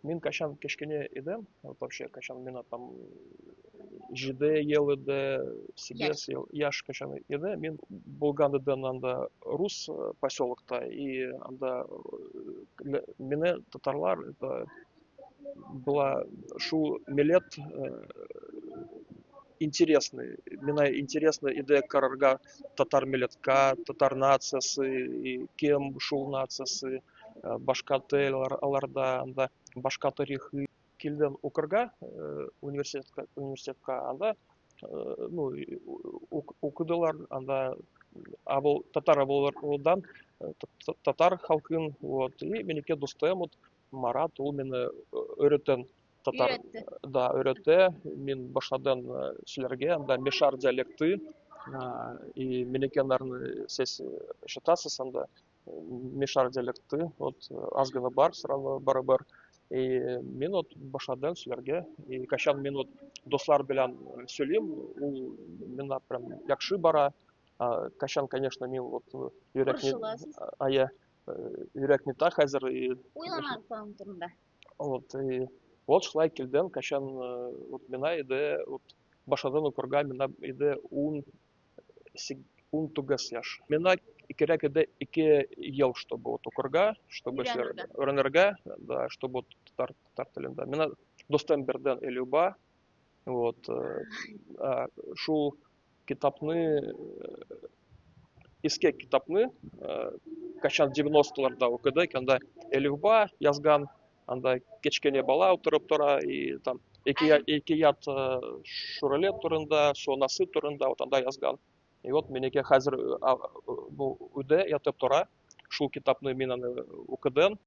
Мин качан кечкенә идем, вот вообще качан миңа там 7 ел иде, 8 ел, яшь качан иде, мин булган идем анда рус поселокта, и анда мине татарлар это была шул милләт интересный. Миңа интересно иде карарга татар милләткә, татар нациясе, и кем шул нациясе, башка тел аларда, анда башка тарихы. Килдем укырга университетка, анда ну, укыдылар, анда авыл, татар авылдан, татар халкын, вот, и минеке дустым, вот, Марат, ул мине өйрәтен татар. Өйрәтте. Да, өйрәтте. Мин башладым сөйләргә, анда мишар диалекты, и минеке наверное, сез ишетәсез анда мишар диалекты, вот, аз гына бар, все равно барыбер. И мин вот башладым сөйләргә, и качан мин вот дуслар белән сөйлим, ул миңа прям яхшы бара. Качан, конечно, мин вот йөрәк не Борчыласыз. Ая, йөрәк не та хәзер и Уйланасыз аның турында. Вот, и вот шулай килдем, качан вот миңа иде, вот башладым укырга, миңа иде 19 яшь. Миңа кирәк иде 2 ел, чтобы вот укырга, чтобы Өйрәнергә. Өйрәнергә, да, чтобы вот татар телендә. Миңа дустым бирден Әлифба, вот, шул китапны, иске китапны, качан 90-ларда укыдык, анда Әлифба язган, анда кечкенә бала утырып тора, и там ике ят Шүрәле турында, Су анасы турында, вот анда язган. И вот минеке хәзер бу өйдә ятып тора, шул китапны мин аны укыдым.